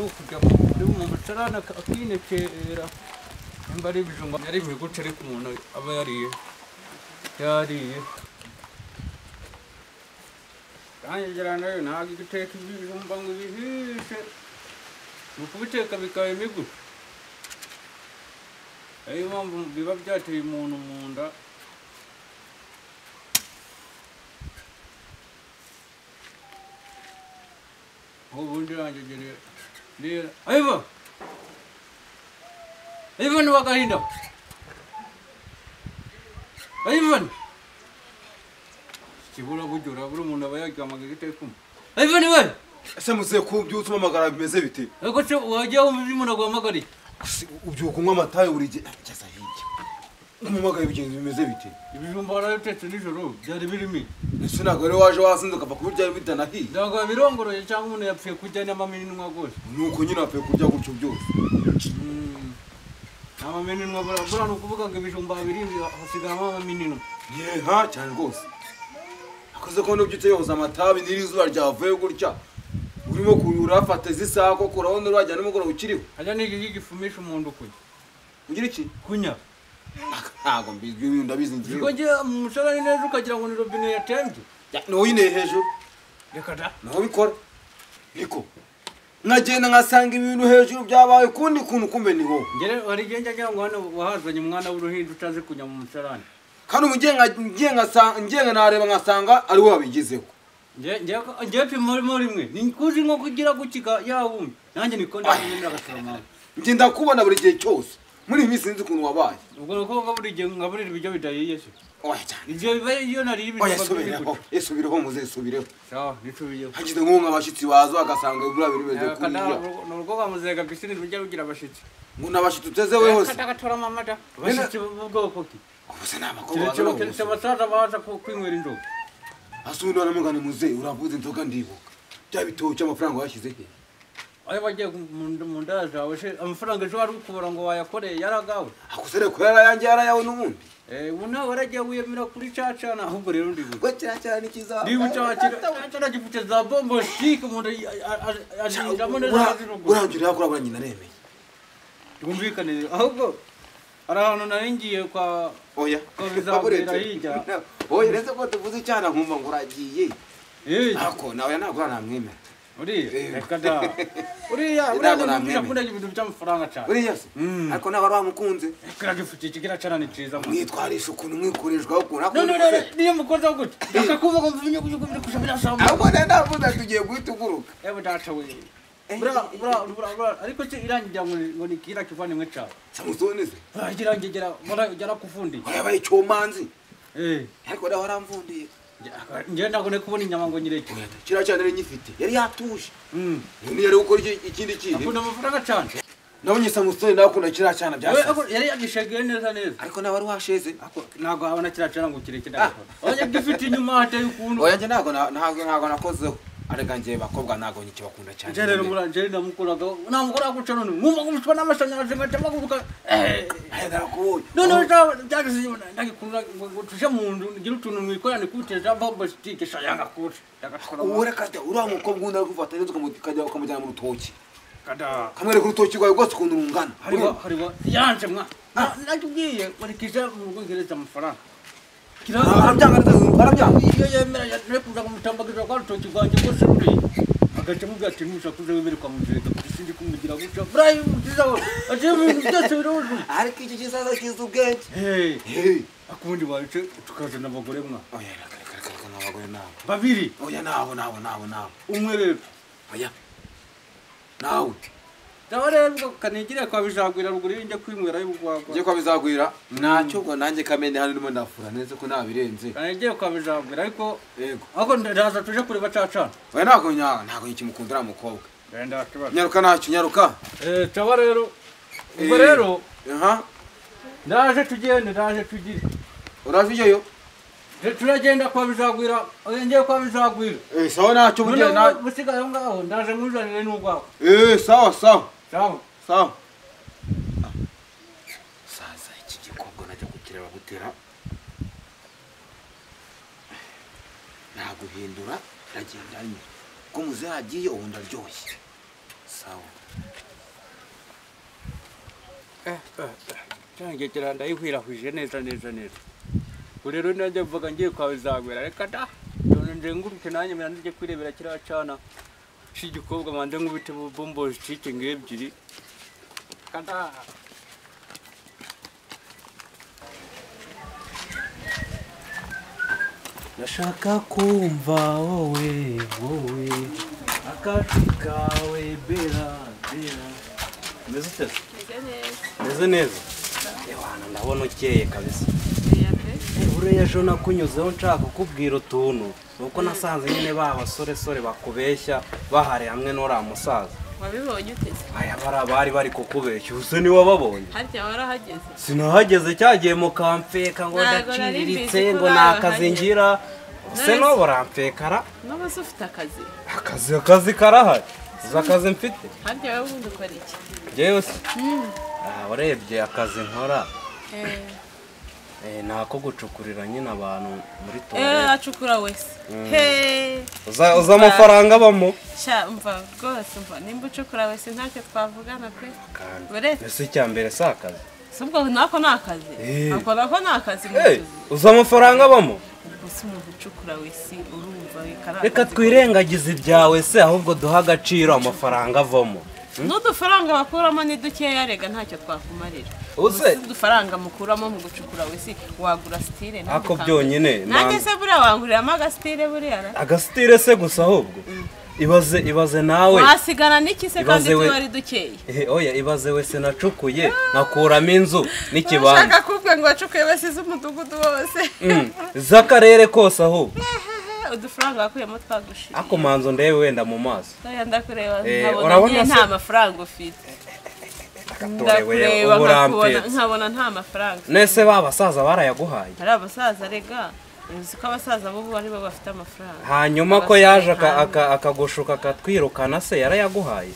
Nukujya mu mucarana akinekera nimba ari ibijumba yari imiguce ariko umuntu aba yariye yariye kangira nayo ntabwo igiteka ibijumba ngo bihishe ni ukubiteka bikaba imiguce ariyo mpamvu biba byateye umuntu mu nda. Ubundi rangegereye rero ayiva Ivan wagahinda Ivan kibura bujura buri umuntu aba yaryamaga igiteka Ivan we ese muze kubyutsa umamagara bimeze bite? Ariko se wajya wumva ibyo umuntu aguhamagariye? Ubyuka unywa amata buri gihe ageza hirya umamagaye bigenze bimeze bite? Ibijumba warabitetse nijoro byari birimo. Ese ntabwo rero waje wasinze ukava kubirya bitanahiye? Ntabwo wabirongoroye cyangwa umuntu yapfuye kurya n'amamininwa rwose. Nuko nyine apfuye kurya gutyo byose. Amamininwa buriya ni ukuvuga ngo ibijumba bibiri hasigaramo amamininwa. Yeha cyane rwose. Akoze ko n'ubyutse yoza amatabi n'iri zuba ryavuye gutya. Urimo kurafata izi saha koko urabona urajya nimugoroba ukiriho. Hajya n'iki gifumisha umuntu kunya. Ugira iki? Kunya. Ntabwo mbizi ibintu ndabizi ngiye. Ubwo ngiye mu musarani neza ukagira ngo ni robine yatembye. Ni nyine hejuru. Reka da. Naho bikora. Niko. Nkagenda nkasanga ibintu hejuru byabaye kundi kuntu kumbe ni wowe. Ngere wari genja ngira ngo hano wahazanye umwana w'uruhinja utazi kunya mu musarani. Kandi umugiye ngasanga ngiye nareba ngasanga ari wowe wabigizeho. Ngiye pima rimwe. Ni kuzi nko kugira gukiga yawumye. Nanjye niko ndamenyera agasoroma. Ngiye ndakubona buri gihe cyose. Muri iyi minsi sinzi ukuntu wabaye. Ubwo nuko buri gihe ngaburira ibiryo bidahiye se. Oya cyane. Ibyo bibaye iyo nariye ibiryo. Oya subireho. Esubireho muze subireho. Sawa nisubiyeho. Hagize nko abashitsi baza bagasanga ibura biri bimeze kuriya. Nurugo bamuzega pisine rujya rugira abashitsi. Ngo nabashitsi uteze we hose. Kata mama da. Abashitsi b'ubwoko ki? Ubuse namakobwa baza. Keretse abasaza baza kwinywera inzoga. Asundi aramugana muze uravuze inzoga ndibuka. Bya bitoki amafaranga washyize he? Ayo bagiye mu nda zawe se amafaranga ejo wari ukubura ngo wayakoreye yaragawe. Akusere ko yarayanjye yarayawe n'ubundi. Ubu nawe waragiye wiyemera kuri cacana ahubwo rero ndibuka. Ngo cyacana ni kiza. Ndibuka cyacana gifite za bombo chic umuntu azinjamo neza aziruguru. Urangira yakora bura nyina nemeye. Twumvikane ahubwo ari ahantu nari ngiye kwa oya kwa bizabera hirya. Oya retse ko tuvuze cyana nkumva ngo uragiye. Ako nawe ntabwo namwemera. Uriya reka da. Uriya uriya akunda ibintu by'amafaranga cyane. Uriya se ariko nawe wari wamukunze. Reka gifite kigira cyane ni cyiza. Mwitwarisha ukuntu mwikoreshwa ukuntu akunda. None niyo mukoza gute? Akakuvuga ngo mvinye kujya kuja birasamba. Ahubwo ndavuze tugiye guhita uguruka. Yebo data we. Bra bra bra bra ariko se irangira ngo ni kira kivane cawe. Samusoni se. Irangira gera kufundi. Yabaye cyomanzi. Ariko daho aramvundiye. Ngiye ntabwo ne kubona inyama ngo nyireke. Kira cyane rero nyifite. Yari yatuje. None yari gukora ikindi kintu. Akunda amafaranga cyane. Nabonye Samusoni nawe akunda kira cyane byasase. Yari yagishegewe neza neza. Ariko nawe wari washeze. Ntabwo abona kira cyane ngo kireke ndakora. Oya gifite inyuma hateye ukuntu. Oya nge ntabwo nakozeho. Arega ngiye bakobwa ntabwo nyikibakunda cyane. Nje rero muranje ndamukuraga. Namukora guca none. Nkumva gucwa n'amashanyarazi ngaca maguruka. Ndarakubonye. None byageze ndagikunda ngo tuje mu nzu ngira utuntu mwikorane kubiteza bombo stick shayanga kuce. Ndagakora. Uwo reka da uriya mukobwa unda gufata neza ukamujyana ukamujyana mu rutoki. Kada. Kamwereka urutoki rwawe rwose ukuntu rungana. Hariho yanje mwa. Nakubwiye barikije mu Bwongereza amafaranga. Arabyanga arabyanga. Iyo yemera nekuza kumutambagiza kwa rutoki rwanjye rwose ruri. Agaca mubwira ati ntushakuze wemererwa mu nzira sindi kumugira gutya. Burayi mutiza wowe. Ati ibintu byose birujuje. Ariko iki kizaza kiza ubwenge. Akundi wacu tukazana abagore mwa. Oya reka n'abagore nabo. Babiri. Oya nabo. Umwe rero. Oya. Nawe. Ndabareba kanigire kwa bizagwira ruguru njye kwinywera y'ubugwagwa. Njye kwa bizagwira ntacyo ubwo nanjye kamene hano ndimo ndafura neze ko nabirenze. Kanigire kwa bizagwira ariko yego. Ariko ndaza tuje kureba cacana. Oya ntabwo nyikimukundira mukobwa. Genda kibazo. Nyaruka ntacyo nyaruka. Taba rero. Ubwo rero aha ndaje tugende ndaje tugire. Uraje ujyeyo? Turagenda kwa bizagwira, ngiye kwa bizagwira. Sawa ntacyo bugenda na busigaye ngaho ndaje nkuzanire n'ugwaho. Sawa sawa. Sawa. Sawa. Saza iki gikobwa najya kukireba gutera. Naguhindura ndagenda nyine. Ko muze hagiye ubu ndaryoshye. Sawa. Cyangegera ndayihwirahwije neza neza neza. Rero nanjye mvuga ngiye kwawe zagwera reka da. None ndenguruke nanjye mranze kwirebera kiriya cana. Cy'igikobwa manze nkubite bombo zicike ngebyiri. Kada. Ndashaka kumva wowe wowe akajwi kawe bera bera. Meze ute? Meze neza. Ewana ndabona ukeye kabisa. Buriya ejo nakunyuzeho nshaka kukubwira utuntu nuko nasanze nyine ba basoresore bakubeshya bahari hamwe n'uriya musaza. Wabibonye ute? Aya bari bari kukubeshya use ni wababonye. Harya warahageze? Sinahageze cyagiye mu kamfeka ngo ndaciriritse ngo nakazi ngira. Use no burampfekara. Naba se ufite akazi? Akazi karahari. Uzi akazi mfite? Harya wowe ubundi ukora iki? Njyewe se? Urebye akazi nkora. Nako gucukurira nyine abantu muri toilette. Acukura wese. He. Uza amafaranga bamo. Sha umva rwose umva nimba ucukura wese ntacyo twavugana pe. Buretse. Ese cyambere sakazi. Subwo nako nakazi. Ako nako nakazi. Uza amafaranga bamo. Gusa umuntu ucukura wese urumva karaka. Reka twirengagize ibyawe se ahubwo duha agaciro amafaranga avamo. N'udufaranga bakuramo ni dukeya rega ntacyo twakumarira. Uze udufaranga mukuramo mu gucukura wese wagura style ako byonyine. Nanjye se buriya wanguriramo agasitire buriya ra? Agasitire se gusa ahubwo. Ibaze nawe. Wasigana n'iki se kandi tuba ari dukeye? Oya ibaze wese nacukuye nakuramo inzu n'ikibanza. Ushaka kuvuga ngo wacukuye wese z'umudugudu wose. Z'akarere kose ahubwo. Udufaranga wakuyemo twagushiriye. Ako manzo ndebe wenda mu maso. Oya ndakureba nkabona nta mafaranga ufite. Ndakatorewe nkabona nta mafaranga. Nese ba basaza barayaguhaye? Ari abasaza rega. Uzi ko abasaza bo ari bo bafite amafaranga. Hanyuma ko yaje akagushuka akatwirukana se yarayaguhaye?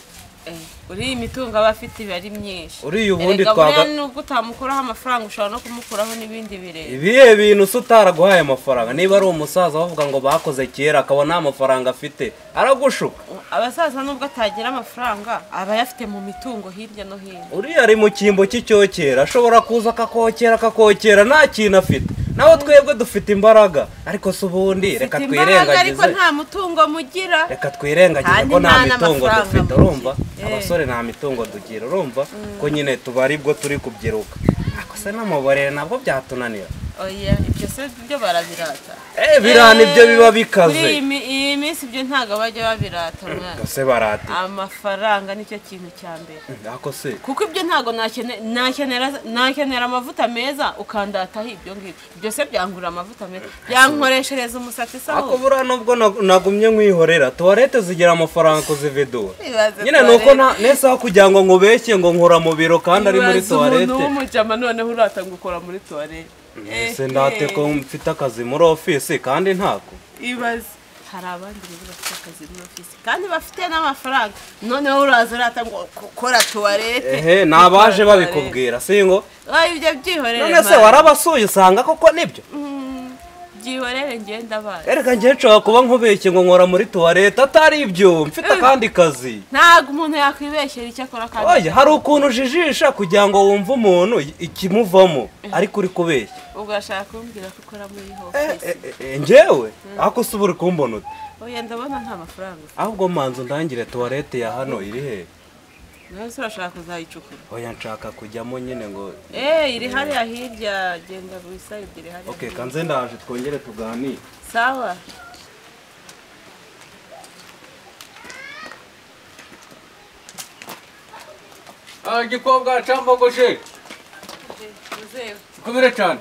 Uri imitungo aba afite iba ari myinshi. Uri ubundi twaga nubwo utamukuraho amafaranga ushobora no kumukuraho n'ibindi birere. Ibihe bintu se utaraguhaye amafaranga niba ari umusaza bavuga ngo bakoze kera akabona nta mafaranga afite aragushuka. Abasaza nubwo atagira amafaranga aba ayafite mu mitungo hirya no hino. Uriya ari mu cyimbo cy'icyokera ashobora kuza akakokera nta kintu afite. Naho twebwe dufite imbaraga ariko se ubundi reka twirengagize. Ariko nta mutungo mugira. Reka twirengagize ko nta mitungo dufite urumva. Abasore nta mitungo dugira urumva ko nyine tuba aribwo turi kubyiruka. Ako se n'amaborere nabwo byatunanira. Oya ibyo se byo barabirata. Birana ibyo biba bikaze. Kuri iyi minsi ibyo ntago bajya babirata mwana. Gase barata. Amafaranga nicyo kintu cya mbere. Ako se. Kuko ibyo ntago nakenera amavuta meza ukandataho ibyo ngibyo. Ibyo se byangura amavuta meza. Byankoreshereza umusatsi sawo. Ako bura nubwo nagumye nkwihorera. Toilette zigira amafaranga kuzividura. Nyine nuko nese aho kugira ngo nkubeshye ngo nkora mu biro kandi ari muri toilette. Umuntu w'umujama noneho urata ngo ukora muri toilette. Ese ndate ko mfite akazi muri office kandi ntako. Ibaze hari abandi rero bafite akazi muri office kandi bafite n'amafaranga noneho uraza urata ngo kora toilette. Nabaje babikubwira singo. Ibyo byihorere. None se warabasuye usanga koko nibyo? Byihorere ngenda baje. Erega ngiye nshobora kuba nkubeshye ngo nkora muri toilette atari ibyo mfite akandi kazi. Ntago umuntu yakwibeshyera icyo akora kandi. Oya hari ukuntu ujijisha kugira ngo wumve umuntu ikimuvamo ariko uri kubeshya. Ubwo ashaka kumbwira ko ukora muri office. Njyewe ako se uri kumbona ute? Oya ndabona nta mafaranga. Ahubwo manzo ndangire toilette ya hano iri he? Nawe se urashaka kuzayicukura? Oya nshaka kujyamo nyine ngo iri hariya hirya genda wisayide iri hariya. Okay kanze ndaje twongere tuganire. Sawa. Igikobwa cyambogoshe. Komere cyane.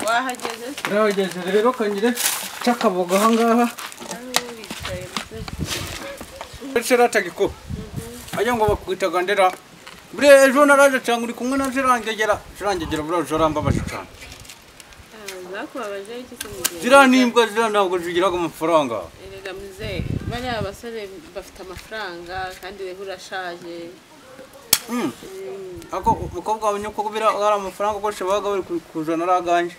Wahageze? Nahageze rero kangire cakaboga aha ngaha. Cera tagiko. Ajya ngo bakwitaga ndera. Bure ejo naraje cyangwa uri kumwe na zirangegera bure ejo rambabaje cyane. Zakubabaje iki se mugihe? Zira nimbwa zira ntabwo zigiraga amafaranga. Erega muze bariya abasore bafite amafaranga kandi rero urashaje. Ako umukobwa wawe nyoko kubira ari amafaranga ko shabaga bari kuzana araganje.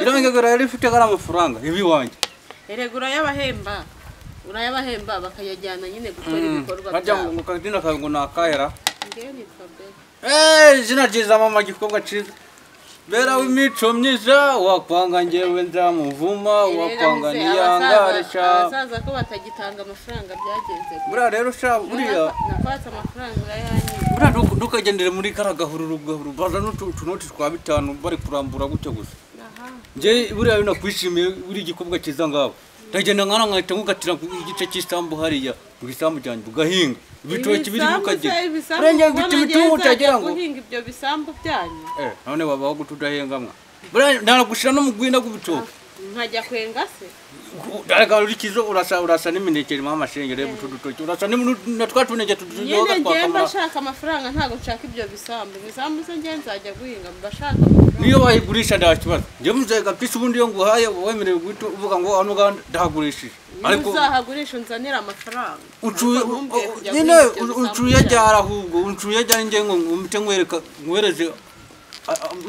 Irangegera yari ifite ari amafaranga ibi wanjye. Erega urayabahemba. Urayabahemba bakayajyana nyine gukora ibikorwa Bajya byabo. ngo kazina kawe ngo nakahera. Ngewe nitwa Bella. Izina ryiza mama, gikorwa cyiza. Bera w'imico myiza, wakwanga njyewe nzamuvuma, wakwanga niyangare sha. Abasaza ko batagitanga amafaranga byagenze gute? Buriya rero sha, buriya Nakwatse amafaranga urayanyiba. Buriya ntukagendere muri kara gahururu gahuru, baza n'utunoti twa 5 bari kurambura gutya gusa. Aha. Nje buriya nakwishimiye uri igikorwa cyiza ngaho. Ndagenda nkana nkahita nkukatira ku igice cy'isambu hariya, mu gisambu cyanjye ugahinga. Ibitoki biri mukagera. Ibisambu Buriya kubona mfite ngewe imitungo nzajya utagira ngo. guhinga ibyo bisambu byanyu. None wabaho gute udahengamwa? Buriya nanagushira no mu gwina gw'ibitoki. Nkajya kwenga se? Darega urikizo urasa n'imineke mama shenge reba utu dutoki. Urasa na twa tuneke tuduryoga Nyine twa ngewe mba kamara. nshaka amafaranga, ntabwo nshaka ibyo bisambu. Ibisambu se ngewe nzajya guhinga mba nshaka amafaranga. Niyo wayigurisha nta kibazo. Njye muzega pisi ubundi iyo nguhaye wemerewe guhita uvuga ngo hano ngaha ndahagurishije. Niba Ariko uzahagurisha unzanire amafaranga. ucuye Ariko ntumbwire kujya nyine guhinga ibyo bisambu ucuye byanyu. ryara ahubwo ucuye ryara nge ngo mpite nkwereka nkwereze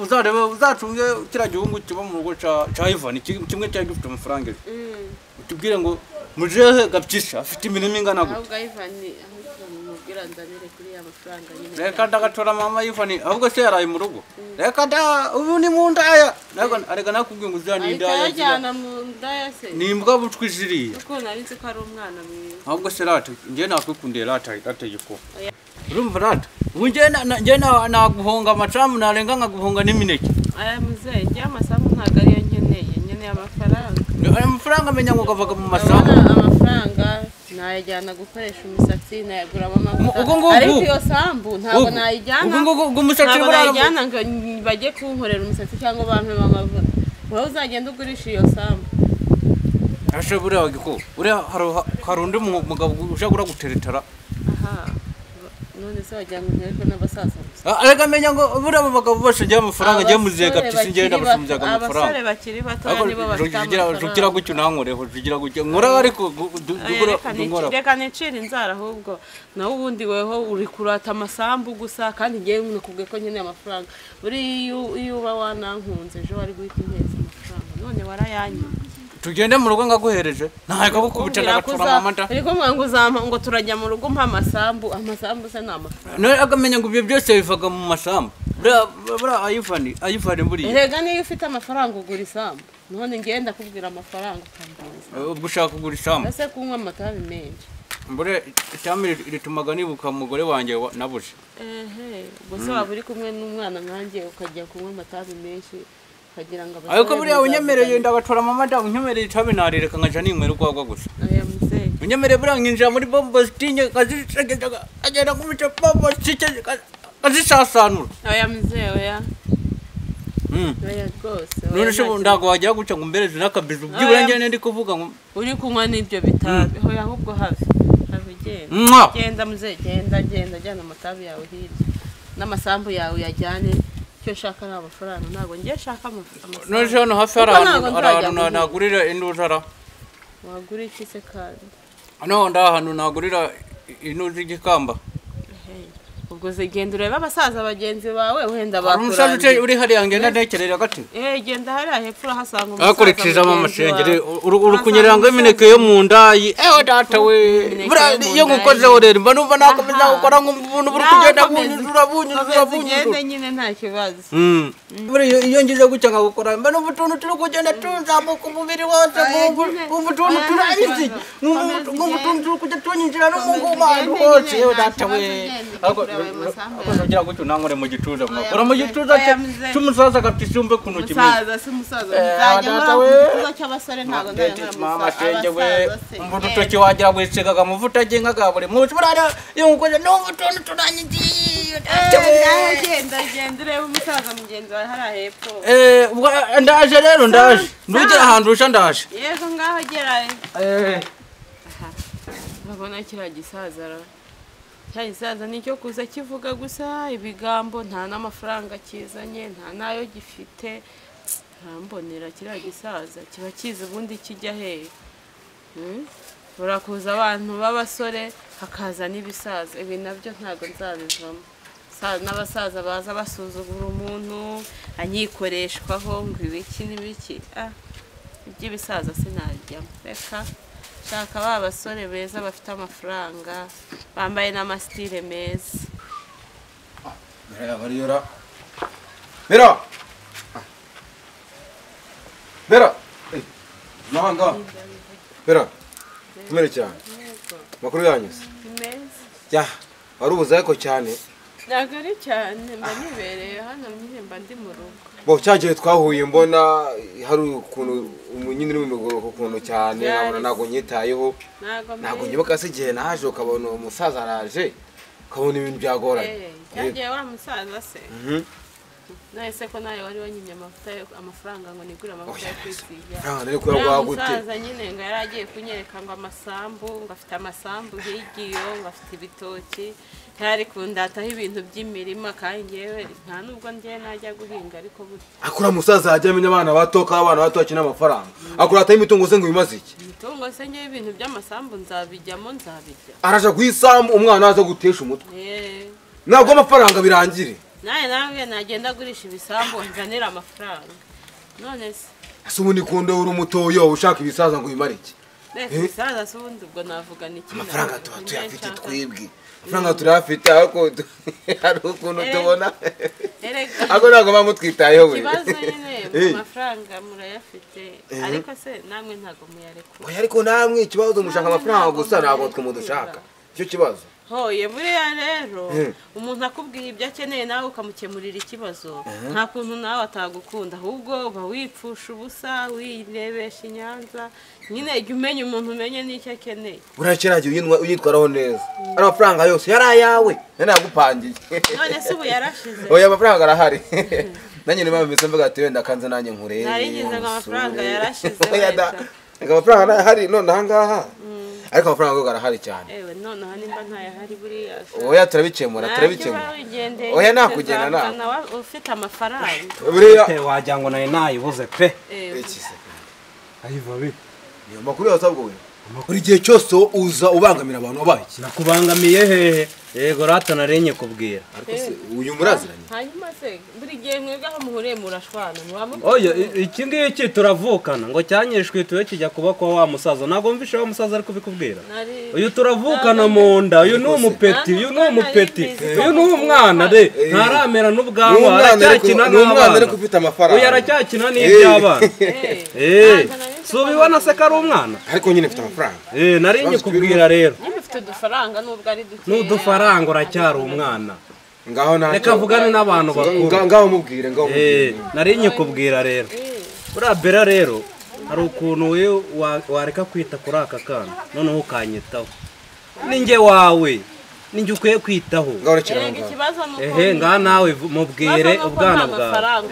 uzarebe uzacunge kiriya gihungu kiba mu rugo ca Ivan kimwe cyari gifite amafaranga ejo. Utubwire ngo mujehe gapyisha afite imirimo ingana gute. Ahubwo Ivan ahubwo mubwira nzanire kuri ya mafaranga nyine. Reka ndagatora mama Ivan ahubwo se yaraye mu rugo. Reka da ubu ni mu ndaya. Arega nakubwiye ngo uzani Ahita indaya. ayajyana mu ndaya se. Ni imbwa butwi ziriya. Kuko nari nzi ko ari umwana mwiza. Ahubwo se rata nje nakwikundiye rata rata yiko. Urumva rata ubu nje nje naguhonga amacamu narenga nkaguhonga n'imineke. Aya muzehe njye amasambu ntabwo ariyo nkeneye, nkeneye amafaranga. Aya mafaranga amenya ngo gavaga mu masambu. Urabona amafaranga nayajyana gukoresha umusatsi, nayaguramo amavuta. Ubwo ngubwo. Ariko iyo sambu ntabwo nayijyana. Ubwo ngubwo ubwo umusatsi Ntabwo buriya nayijyana ngo bajye kunkorera umusatsi cyangwa bampemo amavuta. Wowe uzagenda ugurisha iyo sambu. Ashe buriya giko. Buriya hari undi mugabo ushaka guteretara. Aha. None se wagira ngo nterwe n'abasaza gusa. Arega amenya ngo buriya abo bagabo bose njye amafaranga njye muzega pisi njye ndabasubizaga amafaranga. Abasore bakiri batoya nibo bafite Rugira amafaranga. gutyo nankoreho rugira gutyo nkora ariko dugura. Reka nicire inzara ahubwo nawe ubundi weho uri kurata amasambu gusa kandi ngewe nakubwiye ko nkeneye amafaranga. Buri iyo uba wanankunze ejo wari guhita umpeza amafaranga none warayanyima. Tugende mu rugo ngaguhereje ntago gukubita ndagatura mama nda. Ariko mwangu uzampa ngo turajya mu rugo mpa amasambu, amasambu se ni amafaranga. None agamenya ngo ibyo byose bivaga mu masambu. Buriya Ayivani buriya. Erega niyo ufite amafaranga ugura isambu. None ngewe ndakubwira amafaranga ukambwira isambu. Ubwo ushaka kugura isambu. Ese kunywa amatabi menshi. Mbure itabi ritumaga nibuka umugore wanjye nabuje. Ehe, ubwo se waba uri kumwe n'umwana nkanjye ukajya kunywa amatabi menshi ukagira ngo abasore. Ariko buriya unyemereye ndagatora mama nda unyemereye itabi narireka nkaja ninywera urwagwa gusa. Oya muzehe. Unyemereye buriya nkinjira muri bombo zitinye nkazicegeza agenda kumica bombo zitinye nkazisasanura. Oya muzehe oya. Oya rwose. None se ntabwo wagira gutya ngo umbereze n'akabizu byibura njye ndi kuvuga ngo uri kunywa n'ibyo bitabi. Oya ahubwo have. Have genda. Genda muzehe genda genda jyana amatabi yawe hirya. N'amasambu yawe yajyane. Icyo nshaka ni amafaranga ntabwo ngiye nshaka amafaranga. None se hano hafi hari ahantu nagurira induzara. Wagura iki se kandi? Hano ndahantu nagurira inuzi igikamba. Ubwo se genda urebe abasaza bagenzi bawe wenda bakurangira. Umusaza uri hariya ngenda ntekerera gati. Genda hariya hepfo urahasanga umusaza. Akurikije amashengere uri kunyerera ngo imineke yo mu nda. Ewe data we. Buriya iyo ngukozeho rero mba numva nakomeza gukora nk'umuntu buri kugenda bunyuzura bunyuzura bunyuzura. Ugende nyine nta kibazo. Buriya iyo ngize gutya nkagukora mba numva utuntu turi kugenda tunzamuka umubiri wose nkumva utuntu turabizi nkumva utuntu turi kujya tunyinjira no mu nguma hose. Ewe data we. Ugira gutyo nankore mu gituza mwakora mu gituza cy'umusaza gaptisi umve kuntu kimeze. Umusaza si umusaza nzajya nkora mu gituza cy'abasore ntabwo nzajya nkora mama shenge we umva urutoki wagira wisigaga amavuta agenga ga buri munsi buriya iyo ngukoze numva utuntu turanyigiye. Genda genda urebe umusaza mugenzi wawe hariya hepfo. Ubwo ndaje rero ndaje ndugera ahantu usha ndaje. Yego ngaho gerayo. Urabona kiriya gisaza ra. Cya gisaza nicyo kuza kivuga gusa ibigambo nta n'amafaranga kizanye nta nayo gifite. Ntambonera kiriya gisaza kiba kizi ubundi kijya hehe. Urakuza abantu b'abasore hakaza n'ibisaza ibi nabyo ntago nzabivamo. N'abasaza baza basuzugura umuntu anyikoreshwaho ngo ibiki n'ibiki. Iby'ibisaza sinabijyamo reka. Shaka ba basore beza bafite amafaranga bambaye n'amastyle meza. Mera bariyora. Mera. Mera. Nahanga. Mera. Tumere cyane. Makuru yanyuze. Meza. Ya, warubuze ariko cyane. Ntabwo ari cyane mba nibereye hano nyine mba ndi mu rugo. Bo cyagiye twahuye mbona hari ukuntu umunyini uri mu migoroko ukuntu cyane nkabona ntabwo nyitayeho. Ntabwo nyibuka se igihe naje ukabona umusaza araje ukabona ibintu byagoranye. Cyagiye wa musaza se. Nahise ko nawe wari wanyimye amavuta amafaranga ngo nigure amavuta yo kwisiga. Nari kuyaguha gute? Umusaza nyine ngo yari agiye kunyereka ngo amasambu, ngo afite amasambu higiyo, ngo afite ibitoki, yari kundataho ibintu by'imirima kandi ngewe nta nubwo ngiye najya guhinga ariko burya. Akura musaza ajya amenya abana bato ka abana bato bakina amafaranga. Akurataho imitungo se ngo bimaze iki? Imitungo se ngewe ibintu by'amasambu nzabijyamo nzabijya. Araja kuyisambu umwana aza gutesha umutwe. Ntabwo amafaranga birangire. Naye nawe nagenda gurisha ibisambu nzanira amafaranga. None se ese ubundi kunde uri umutoyo ushaka ibisaza ngo bimare iki? Ibisaza se ubundi ubwo navuga ni iki? Amafaranga tuba tuyafite twebwe. Amafaranga turafite ariko hari ukuntu tubona. Ariko ntabwo bamutwitayeho we. Ikibazo nyine amafaranga murayafite ariko se namwe ntabwo muyarekura. Oya ariko namwe ikibazo mushaka amafaranga gusa ntabwo twe mudushaka. Icyo kibazo. Hoye buriya rero umuntu akubwiye ibyo akeneye nawe ukamukemurira ikibazo nta kuntu nawe atagukunda ahubwo uba wipfusha ubusa wirebesha inyanza nyine jya umenya umuntu umenye n'icyo akeneye. Buriya kera unyitwaraho neza ari amafaranga yose yari ayawe nagupangiye. None se ubu yarashize? Oya amafaranga arahari. Nanjye niba mbese mvuga ati wenda kanze nanjye nkurebe. Narigize ngo amafaranga yarashize. Amafaranga arahari none aha ngaha. Ariko amafaranga yo arahari cyane. Ewe none aha nimba ntayahari buriya. Oya turabikemura turabikemura. Oya nakugenda nawe ufite amafaranga. Buriya wagira ngo naye nayibuze pe. Iki se? Ayiva bi. Niyo makuru yasabwo we. Buri gihe cyose uza ubangamira abantu wabaye iki? Nakubangamiye hehe? Yego rata narenye kubwira. Ariko se uyu muraziranye? Hanyuma se buri gihe mwebwe aho muhuriye murashwana muba. Oya iki ngiki turavukana ngo cyanyishwituye kijya kuba kwa wa musaza. Ntabwo mvishe wa musaza ariko bikubwira. Uyu turavukana mu nda, uyu ni umupeti, uyu ni umupeti. Uyu ni umwana de ntaramera n'ubwanwa aracyakina n'abana. Umwana ariko ufite amafaranga. Uyu aracyakina n'iby'abana. Subibona se ko ari umwana? Ariko nyine mfite amafaranga. Narinye kubwira rero. Nyine ufite udufaranga nubwo ari duke. N'udufaranga uracyari umwana. Ngaho nta. Reka vugane n'abantu bakuru. Ngaho mubwire ngaho mubwire. Narinye kubwira rero. Buriya Bella rero hari ukuntu we wareka kwita kuri aka kana noneho ukanyitaho. Ninjye wawe. Ninjye ukwiye kwitaho. Ngaho nawe mubwire ubwana bwawe.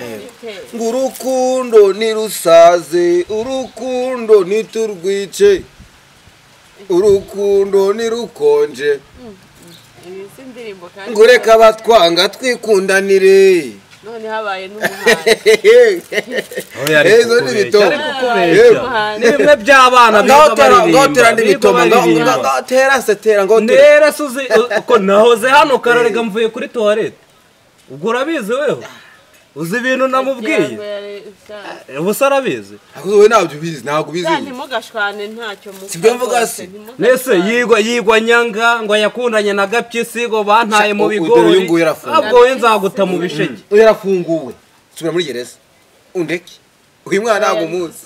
Ngo urukundo nirusaze, urukundo niturwice, urukundo nirukonje. Ngo reka batwanga twikundanire. None habaye n'umuhanzi. Ezo ni bitoma. Ni bimwe by'abana biga baririmba. Ngotera ndi bitoma ngotera se tera ngotera. Nera suzi ko nahoze hano kararega mvuye kuri toilette. Ubwo urabizi weho? Uzi ibintu namubwiye? Ubusa arabizi. Ahubwo we ntabyo ubizi, ntabwo ubizi. Ntimugashwane ntacyo muvuga. Sibyo mvuga se. Nese yigwa nyanga ngo yakundanye na Gapyisi ngo bantaye mu bigori. Ahubwo we nzaguta mu bisheke. Uyu yarafunguwe. Subira muri gereza. Undeke. Uyu mwana ntabwo muzi.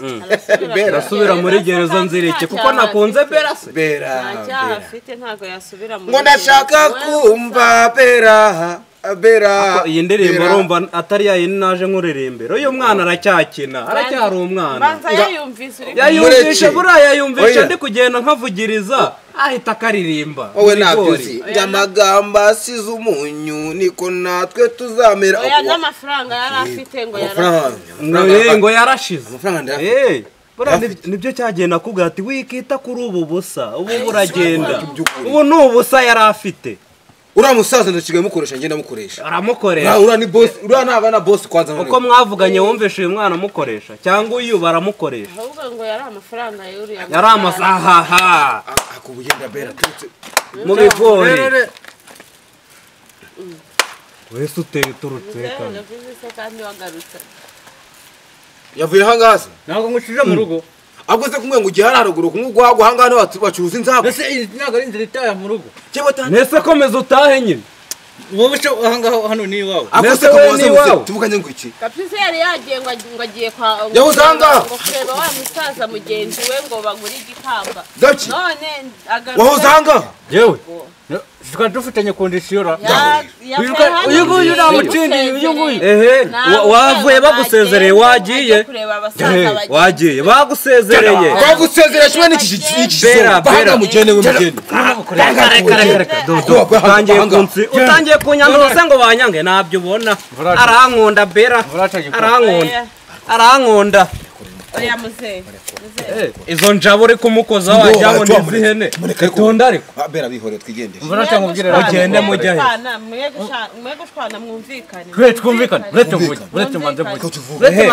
Bera asubira muri gereza nzirike kuko nakunze Bera se. Bera. Nta cyaha afite ntabwo yasubira muri. Ngo ndashaka kumva Bera. Bera iyi ndirimbo urumva atari yayindi naje nkuririmbira. Uyu mwana aracyakina, aracyari umwana. Banza yayumvise uri yayumvishe buriya yayumvishe ndi kugenda nkavugiriza ahita akaririmba. Wowe ntabyo uzi. Amagambo asize umunyu niko natwe tuzamera. Oya n'amafaranga yari afite ngo yarashize. Ngo yarashize. Buriya nibyo cyagenda nakubwira ati wikita kuri ubu busa, ubu buragenda. Ubu ni ubusa yari afite. Uriya musaza ndashigaye mukoresha ngenda mukoresha. Aramukoresha. Uriya ni boss, uriya ntabwo na boss kwanza. Uko mwavuganye wumvishe uyu mwana amukoresha cyangwa uyu baramukoresha. Ahubwo ngo yari amafaranga y'uriya. Yari amasaha. Akubugenda Bera turutse mu bigori. Wese uteye uturutse kandi. Yavuye hangaze. Ntabwo ngushije mu rugo. Ahubwo se kumwe ngo ugiye haruguru kumugwa hangana bacuruza inzabo. Ese ntabwo ari inzira itaha mu rugo. Nese komeza utahe nyine. Wowe cyo ahangaho hano ni iwawe. Nese wowe ni iwawe. Tuvuganye ngo iki? Gapyisi yari yagiye ngo agiye kwa yahoze ahangaha ngo kureba wa musaza mugenzi we ngo bagure igikamba. None agaruka wahoze ahangaha. Yewe twari dufitanye kondisiyo ra. Uyu nguyu namutsindiye uyu nguyu. Ehe wavuye bagusezereye wagiye. Wagiye bagusezereye. Bagusezereye kimwe n'iki Bera bera mugende we mugende. Reka utangiye kunsi utangiye kunyanduza ngo banyange nabyo ubona. Arankunda Bera. Arankunda. Arankunda. Oya muze. Izo njabo uri kumukoza wajya ngo nizihene. Itonda ariko. Bera bihore twigendere. Mugende mujye. Mwe gushwana mwumvikane. Twe twumvikane. Uretse mvuge. Uretse mbanze mvuge.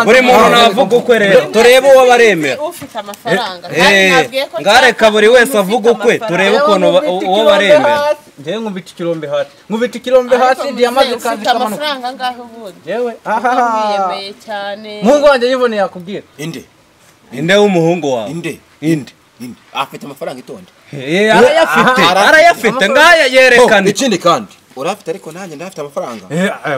Buri muntu navuga ukwe rero. Turebe uwo baremera. Ufite amafaranga. Nabwiye ko ngareka buri wese avuga ukwe turebe ukuntu uwo baremera. Ngewe nkubita ikirombe hasi. Nkubita ikirombe hasi ndiyamaze kandi kamanuka. Amafaranga ngaho ubundi. Yewe. Aha. Cyane. Mungu wanjye yibone yakubwira. Inde. Inde w'umuhungu wawe. Inde. Inde. Inde. Afite amafaranga itonde. Arayafite. Arayafite ngaya yerekane. Ikindi kandi urafite ariko nanjye ndafite amafaranga.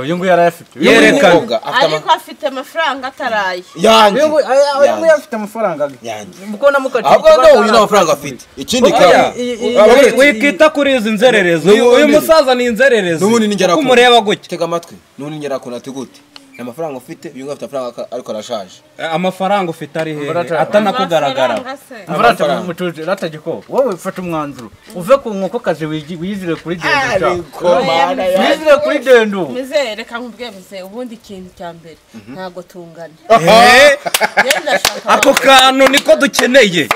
Uyu nguyu arayafite. Yerekane. Ariko afite amafaranga ataraye. Yanjye. Uyu nguyu afite amafaranga. Yanjye. Muko namukatiye. Ahubwo no uyu nta mafaranga afite. Ikindi kandi wikita kuri izi nzererezi. Uyu musaza ni inzererezi. Uko umureba gutya. Tega amatwi. N'ubundi ngera ko nategute. Amafaranga ufite uyu nguyu afite amafaranga ariko arashaje. Amafaranga ufite ari hehe atanakugaragara. Murata mutuje ratagiko wowe fata umwanzuro uve ku nkoko kazi wiyizire kuri dendo. Wiyizire kuri dendo. Muze reka nkubwiye muze ubundi ikintu cya mbere ntago tungana. Ako kantu niko dukeneye.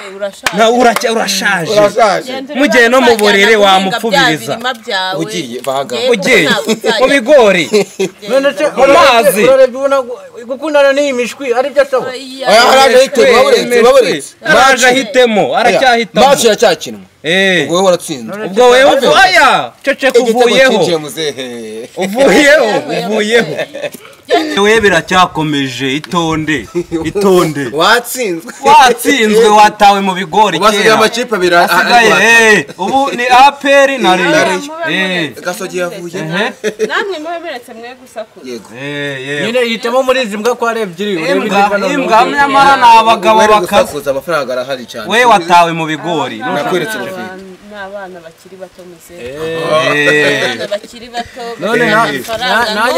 Na urashaje. Mugiye no mu buriri wamupfubiriza. Ugiye bahaga. Ugiye mu bigori. Mu mazi. Gukundana n'iyi mishwi ari byo asaba. Araje ahitemo aracyahitamo. Match iracyakinwa. Ubwo wowe waratsinzwe. Ubwo wewe oya ceceka uvuyeho. Uvuyeho uvuyeho. Wewe biracyakomeje itonde itonde. Watsinzwe. Watsinzwe watawe mu bigori kera. Wasigaye amakipe abiri asigaye. Ubu ni APR na Rayon. Gasogi yavuye. Namwe mwe mwe gusakuza. Yego. Nyine yitamo muri izi mbwa ko ari ebyiri. Imbwa nyamara ni abagabo bakasakuza amafaranga arahari cyane. We watawe mu bigori. Nakweretse urufite. N'abana bakiri bato muze. Abana bakiri bato. None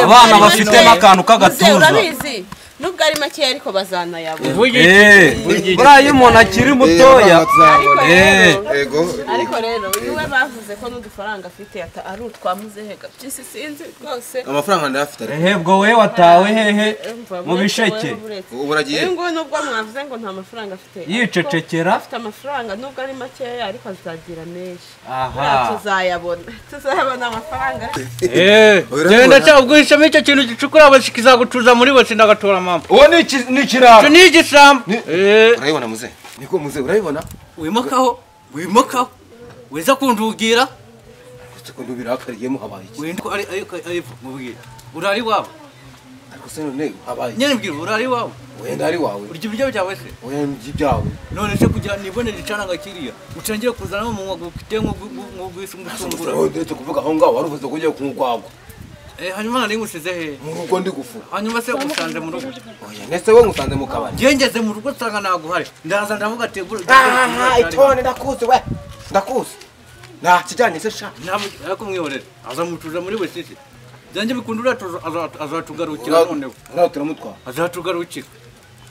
abana bafite n'akantu k'agatuza. Urabizi nubwo ari make ariko bazanayabona. Buriya iyo umuntu akiri mutoya. Ariko rero uyu we bavuze ko n'udufaranga afite ari utwa muzehe Gapyisi sinzi rwose. Amafaranga ndayafite ariko. Ehe bwo we watawe hehe mu bisheke. Uragiye. Uyu nguyu nubwo mwavuze ngo nta mafaranga afite. Yicecekera. Afite amafaranga nubwo ari makeya ariko azagira menshi. Tuzayabona. Tuzayabona amafaranga. Genda cyagwishamo icyo kintu gicukura abashikizagucuza muri bose ndagatora mama. Uwo ni ikiraro. Ni igisambo. Urayibona muze. Niko muze urayibona? Wimakaho, wimakaho. Weza kundugira. Gusa ndubirakariyemo habaye iki? Wendiko ari ari mubwira. Urari wawe. Ariko se none habaye. Nyene mbwira urari wawe. Wenda ari wawe. Urya ibyo byawe se? Wenda ibyawe. None se kugira nibone gicaranga kiriya. Utangiye kuzana mu munwa gukite ngo gwisungura. Uretse kuvuga aho ngaho waruvuze ko ugiye kumugwagwa. Hanyuma nari ngusize he? Mu rugo ndi gufura. Hanyuma se usanze mu rugo. Oya nese we ngusanze mu kabari. Ngiye ngeze mu rugo nsanga naguhari. Ndaza ndavuga ati aha itone ndakuzi we. Ndakuzi. Nta kijyanye se sha. Ntabwo kumwihorera. Azamutuza muri we sisi. Byanjye bikundura azatugarukira noneho. Uraho turamutwara. Azatugarukira.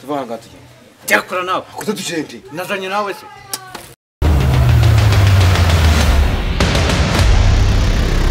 Tuvanga tugende. Cyakora nawe. Kuko tugende. Nazanye nawe se.